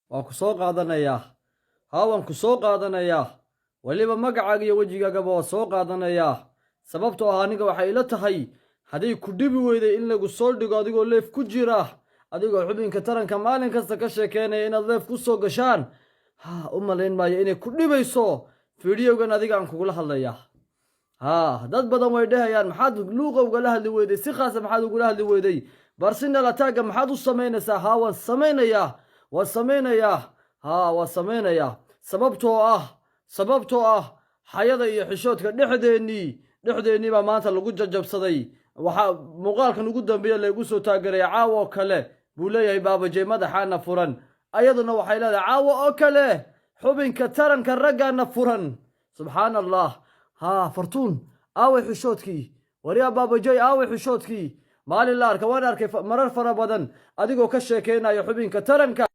Waan ku soo qaadanayaa. Haa, waan ku soo qaadanayaa. Weliba magacaaga iyo wejigaagaba waa soo qaadanayaa, sababtoo ah aniga waxay ila tahay hadday ku dhibi weyday in lagu soo dhigo adigoo live ku jira, adigoo xubinka taranka maalin kasta ka sheekeynaya, inaad live ku soo gashaan, ha u malayn maayo inay ku dhibayso fiidiyowgan adiga aan kugula hadlayaa. Haa, dad badan way dhehayaan: "Maxaad luuqa ugala hadli weyday? Si khaasa maxaad ugula hadli weyday? Personal attack-ga maxaad u samaynaysaa?" Haa, waan samaynayaa, waan samaynayaa. Haa, waan samaynayaa, sababtoo ah xayada iyo xishoodka dhexdeennii baa maanta lagu jajabsaday. Waxaa muuqaalkan ugu dambeeya laygu soo taageeraya "Caawa oo kale" buu leeyahay Baabajey, madaxaana furan. Ayaduna waxay leedahay "Caawa oo kale xubinka taranka raggaana furan." Subxaan Allah. Haa, Fartuun, aaway xishoodkii? Waryaa Baabajey, aaway xishoodkii? Maalin la arka waan arkay marar fara badan adigoo ka sheekeynaya xubinka taranka.